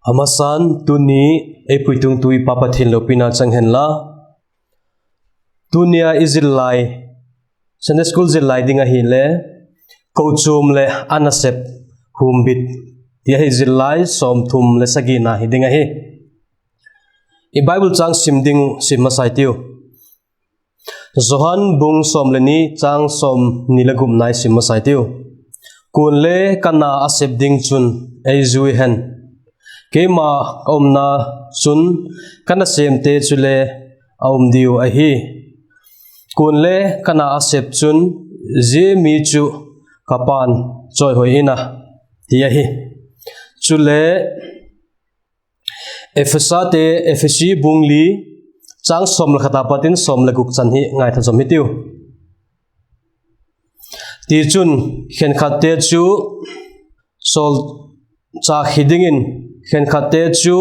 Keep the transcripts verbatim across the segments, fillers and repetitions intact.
A masan tuni ei puitungtu i Pa Pathian lopina chang hen la. Tuni a i zillai, Sunday School zillai ding ahile, Kochuam leh a nasep humbit, ti ahi. Zillai sawmthum le sagina hi ding ahi. I Bible châng sim ding uh sim masa i tiu. Johan bung sawm le ni, châng sawmni le gupna i sim masa i tiu. Kuale ka na a sep ding chun ei zui hen. Keima ka umna chun ka nasêmte chule a um diu ahi. Kuale ka na a sep chun zia mi chu ka Pa'n chawihoi in a, ti ahi. Chule Ephesate, Ephesi bung li, châng sawm le khat a pat in sawm le guk chan hi ngaitha zom hi tiu. Tichun, khenkhatte chu sawlchâk hi dingin, khenkhatte chu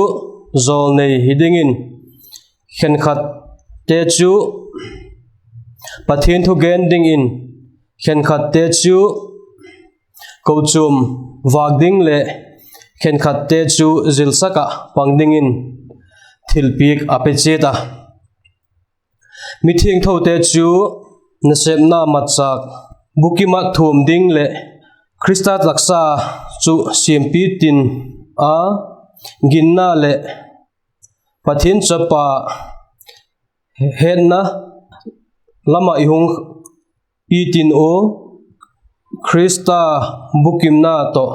jawlnei hi dingin, khenkhatte chu Pathian thugen dingin, khenkhatte chu kochuam vâk ding leh khenkhatte chu zilsak ah pang dingin thilpiak a pe chiat a. Mithiangthote chu nasepna matchâk bukim ah thuam ding leh Khrista taksa chu siampi tin a, ginna leh Pathian chapa hetna lam ah i hung pi tin u, Khrista bukimna tawh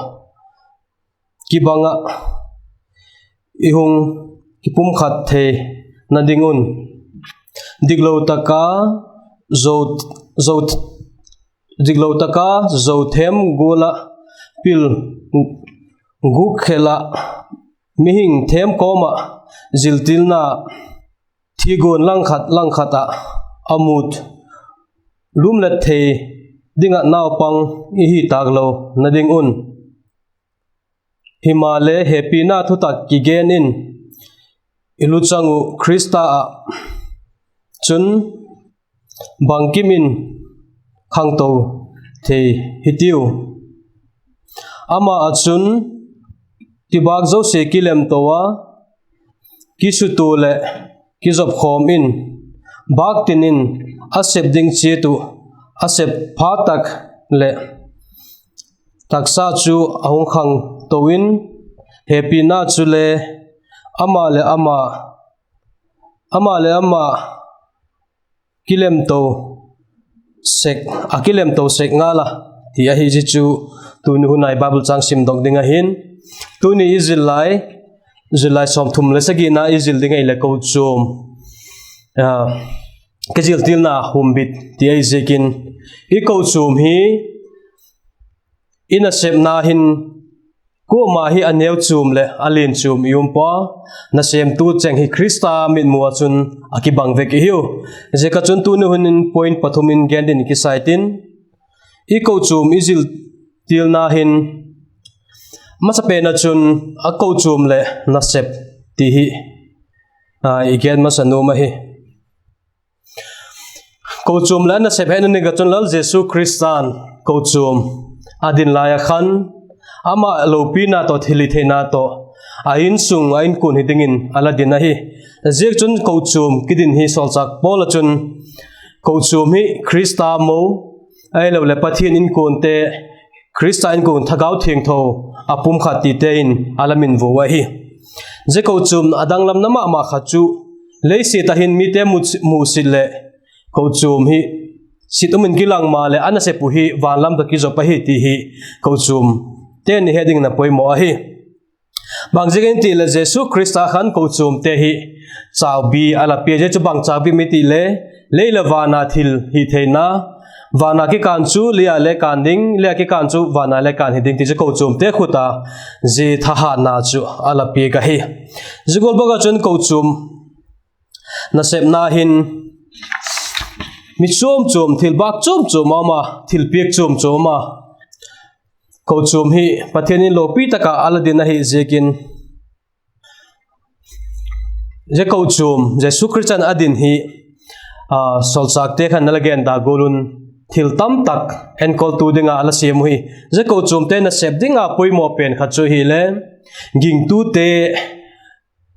kibang ah i hung kipumkhat theina ding un, diklo tak a zo, zo, diklo tak a zo thêm gual ah pil gûk khel ah mihing thêm kawm ah ziltilna thiguan langkhat langkhat ah a mut lûmlet thei ding ah naupang i hi tâk lona ding un. Himaleh hepina thutak kigen in i luchang uh Khrista ah chun bangkim in khangto thei hitiu. Ama ah chun tibâk zosia kilemto a, kisutua leh kizopkhawm in, bâk tin in a sep ding chiat uh a sep pha tak leh taksa chu a hung khangto in, hepina chule ama leh ama, ama leh ama kilemto sek, a kilemto sek ngal a, ti ahi. Zia chu tuni hun a i Bible châng simdok ding ahi'n. Tuni i zillai, zillai sawmthum le sagina i zil ding ahileh kochuam, a, kiziltilna humbit ti ahi ziakin, i kochuam hi i nasepna hin kuama hi a neu chuam leh a lian chuam i um pua, nasêmtu cheng hi Khrista mitmu ah chun a kibang vek i hiu. Ziak ah chun tuni hun in point pathum in gen dingin kisa i tin, i kochuam i ziltilna hin masapen ah chun a kochuam leh nasep ti hi, a, i gen masa nuam ahi. Kochuam leh a nasep hetna ding ah chun Lal Jesu Khrista'n kochuam a din lai ah khan, ama lopina tawh thilhitheina tawh a insung a inkuan hi dingin a la din ahi. Ziakchun kochuam kidin hi sawlchâk Paul ah chun, kochuam hi Khrista mo, ahiloleh Pathian inkuante, Khrista inkuan, Thagau Thiangtho a pumkhat tite in a la minvo ahi. Zia kochuam a danglamna ma ma khat chu, leisiat ah hin mite mu, musit leh kochuam hi sit um in kilang maleh a nasep uh hi van lam tawh kizop ahi ti hi kochuamte'n i het dingin a poimaw ahi. Bangziakin ti leh Jesu Khrista khan kochuamte hi châkbi a la pia. Zia chu bang châkbi mi ti leh, lei leh van a thil hi theina, van a kikân chu lei a le kân ding, lei a kikân chu van a le kân hi ding ti chu kochuamte khut a zia thahatna chu a la piak ahi. Zia gual bak ah chun kochuam nasepna hin mi chuam chuam, thilbâk chuam chuam a um a, thilpiak chuam chuam a um a, kochuam hi Pathian in lopi tak ah a la din ahi ziakin, zia kochuam Jesu Khrista'n a din hi, a, sawlchâkte khan a la gen da gual un thil tamtak enkoltu ding ah a la siam uhi. Zia kochuamte nasep ding a poimaw pen khat chu ahileh, gingtute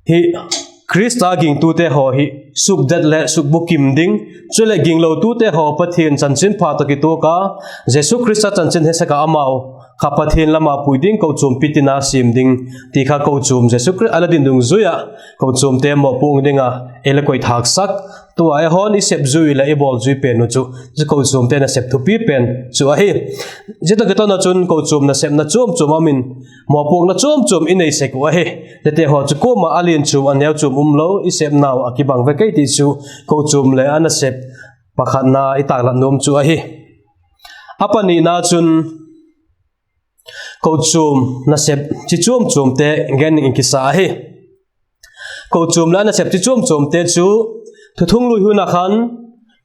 hi, Khrista gingtute haw hi sukdet leh sukbukim ding, chuleh ginglotute haw Pathian chanchinpha tawh kituak a, Jesu Khrista chanchin hesak ah amau kha Pathian lam ah pui ding kochuam pitin a siam ding ti kha kochuam Jesu Khrista a la din dungzui ah kochuamte mawpuak ding a ei la koithâksak, tua ei hawn i sep zui leh i bawl zui pen uh chu, zia kochuamte nasep thupi pen chu ahi. Zia tawh kiton ah chun kochuam nasepna chuam chuam a um in, mawpuakna chuam chuam i nei sek uh ahi. Ziate haw chu kuama a lian chuam a neu chuam umlo i sepnau a kibang vek ei ti chu kochuam leh a nasep pakhatna i tâklat nuam chu ahi. A panina chun kochuam nasep chi chuam chuamte gen dingin kisa ahi. Kochuam leh a nasep chi chuam chuamte chu thuthunglui hun ah khan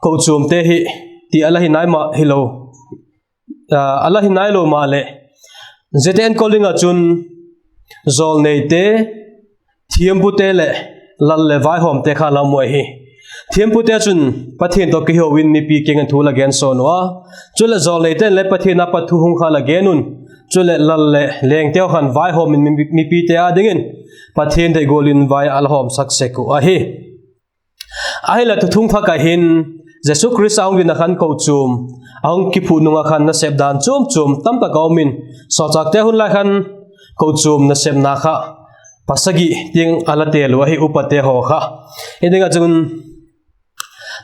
kochuamte hi ti a la hi nai ma hilo, a la hi nailo maleh, ziate enkol ding ah chun jawlneite, thiampute leh lal leh vaihawmte kha la mu ahi. Thiampute chun Pathian tawh kiho in mipi kiang in thu la gensawn uh a, chuleh jawlneite'n le Pathian a pat thu hung kha la gen un, chuleh lal leh lengte haw khan vaihawm in mi- mipite â dingin Pathian deigual in vai a la hawmsak sek uh ahi. Ahileh thuthung thak ah hin Jesu Khrista hung dinna khan kochuam a hung kiphut nung ah khan nasep dan chuam chuam tamtak a um in, sawlchâkte hun lai khan kochuam nasepna kha pasagi tiang a la tel uh ahi, upate haw kha. Hi ding ah chun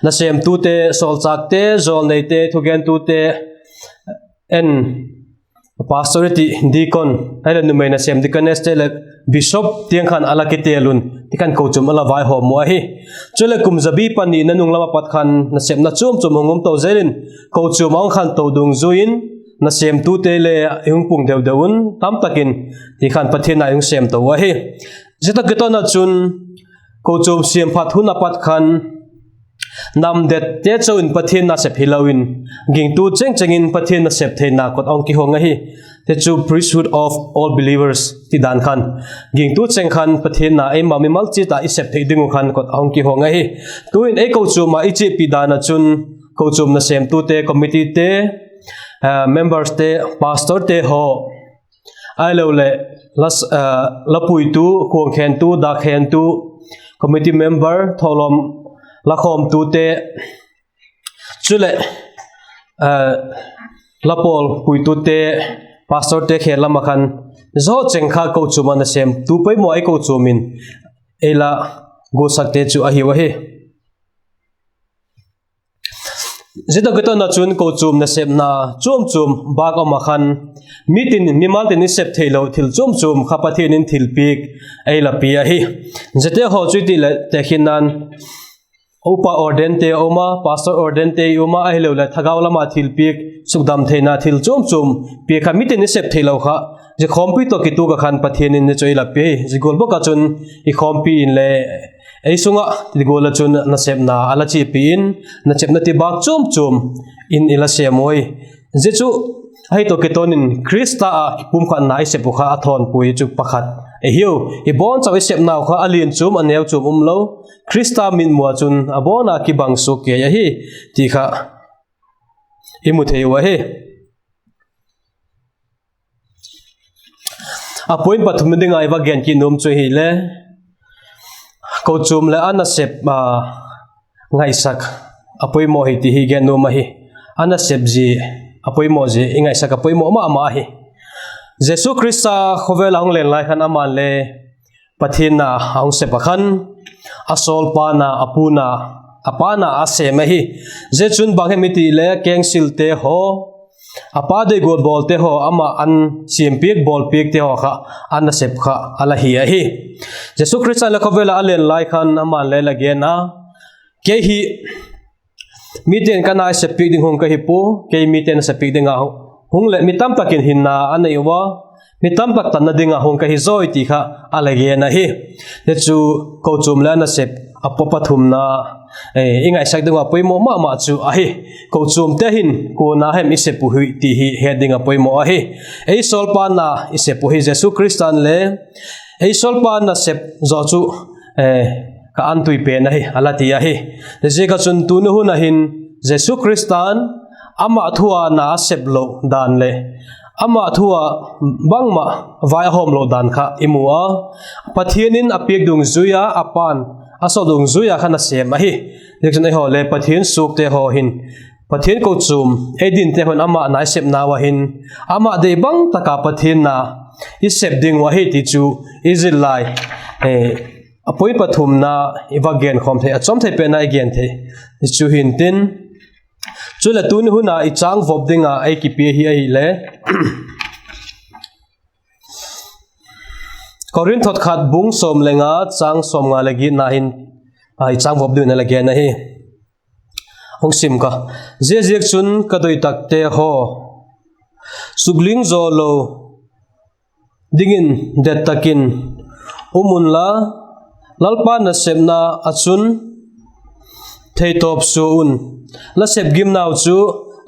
nasêmtute, sawlchâkte, jawlneite, thugentute, en, pastor i ti, deacon, ahileh numei nasêm deaconess te leh bishop tiang khan a la kitel un, ti khan kochuam a la vaihawm uh ahi. Chuleh kum zabi panina nung lam ah pat khan nasepna chuam chuam hung um to zel in, kochuam a hung khanto dungzui in nasêmtute le i hung pung deu deu un tamtak in, ti khan Pathian na i hung sêm to uh ahi. Zia tawh kiton ah chun kochuam siamphat hun a pat khan namdette chau in Pathian nasep hilo in, gingtu chengcheng in Pathian nasep theina kot a hung kihong ahi. Ti chu priesthood of all believers ti dan khan, gingtu cheng khan Pathian na eima mimal chiat ah i sep thei ding uh khan kot a hung kihong ahi. Tu'hin ei kochuam ah i chiapi dan ah chun kochuam nasêmtute, committeete, memberste, pastorte haw, ahiloleh la puitu, khuangkhentu, dakkhentu, committee member, thawlawm la khawmtute, chuleh la pawl puitute, pastorte khêl lam ah khan, zia cheng kha kochuam ah nasêmtu poimaw ei kochuam in ei la guatsakte chu ahiu ahi. Zia tawh kiton ah chun kochuam nasepna chuam chuam bâk um ah khan, mitin, mimal tin i sep theilo thil chuam chuam kha Pathian in thilpiak ei la pia ahi. Ziate haw chu i ti leh tekhinna'n, upa ordainte um a, pastor ordainte um a, ahiloleh thagau lam ah thilpiak, sukdam theina thil chuam chuam piak kha mitin i sep theilo kha, zia khawmpi tawh kituak ah khan Pathian in zia chu ei la pia hi. Zia gual bawk ah chun i khawmpi inle ei sung ah ti gual ah chun nasepna a la chiapi in, nasepna ti bâk chuam chuam in i la sêm ui. Zia chu ahi tawh kiton in Khrista ah kipumkhatna i sep uh kha a thawnpui chu pakhat ahiu. I bawn chau i sepnau kha a lian chuam a neu chuam umlo, Khrista mitmu ah chun a bawn a kibang suak kei ahi ti kha i mu thei uh ahi. A point pathumna ding ah i va gen kit nuam chu hile, kochuam leh a nasep a ngaisak a poimaw hi ti hi gen nuam ahi. A nasep zia a poimaw, zia i ngaisak a poimaw ma ma ahi. Jesu Khrista khawvel ah hung len lai khan ama'n le Pathian na a hung sep ah khan, a sawlpa na, a pu na, a pa na a sêm ahi. Zia chun bang hem i ti le kengsilte haw, a pa deigual bawlte haw, ama an siampiak bawlpiakte haw kha a nasep kha a la hi ahi. Jesu Khrista'n le khawvel ah a len lai khan ama'n le la gen a, kei hi mite'n ka na seppiak ding hung ka hi pua, kei mite'n a seppiak ding a hung leh mi tamtak in hinna a nei ua, mi tamtak tanna ding a hung ka hi zawi ti kha a la gen ahi. Zia chu kochuam leh a nasep a pathumna i ngaisak ding ah poimaw ma ma chu ahi. Kochuamte hin kuana hem i sep uhi ti hi het ding ah poimaw ahi. Ei sawlpa na i sep uhi, Jesu Khrista'n le ei sawlpa nasep zaw chu ka antui pen ahi a la ti ahi. Ziaziak ah chun tuni hun ah hin Jesu Khrista'n ama thu a na a sep lo dan leh ama thu ah bangma vai a hawmlo dan kha i mu a. Pathian in a piak dungzui a, a pa'n a sawl dungzui a kha nasêm ahi. Ziakchun eihaw le Pathian suakte haw hin, Pathian kochuam ei dinte haw in ama nasepnau ah hin, ama dei bang tak a Pathian na i sep ding uh ahi ti chu i zil lai, a point pathumna i va genkhawm thei, a chawm thei pen a i gen thei chu hintin, chuleh tuni hun a i chângvop ding a ei kipia hi ahile, Korinth khat bung sawm le nga, châng sawmnga leh giatna hin i chângvop ding uh a la gen ahi. Hung sim ka. Ziaziakchun ka doi takte haw, sukling zaw lo dingin det tak in um unla, Lalpa nasepna ah chun theitawp sua un; la sep gimnau chu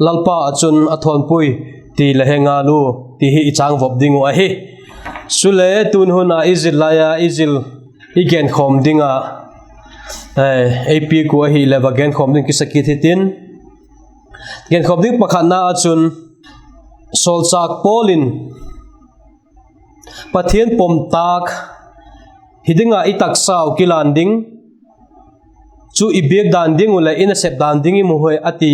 Lalpa ah chun a thawn puai ti la he ngal u, ti hi i chângvop ding uh ahi. Chule tuni hun a i zil lai a, i zil, i genkhawm ding a ei piak uh ahileh va genkhawm ding kisa kit hitin, genkhawm ding pakhatna ah chun, sawlchâk Paul in Pathian pom tâk hi ding a i taksau kilan ding chu i biak dan ding uh leh i nasep dan ding i mu hi a ti.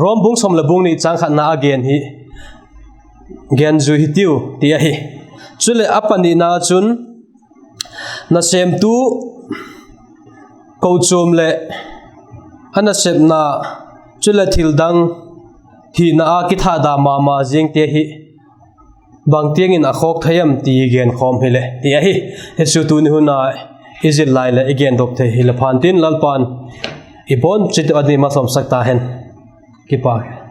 Rom bung sawm leh bung ni châng khatna a gen hi gen zui hitiu ti ahi. Chuleh a panina chun nasêmtu kochuam leh a nasepna, chuleh thildang hina a kithada ma ma zingte hi bangtiang in a khawk thei em ti genkhawm hileh ti ahi. Hi chu tuni hun a i zil lai leh i gendok thei hile phantin, Lalpa'n i bawn chiat a di ma sawmsak ta hen. Kipak.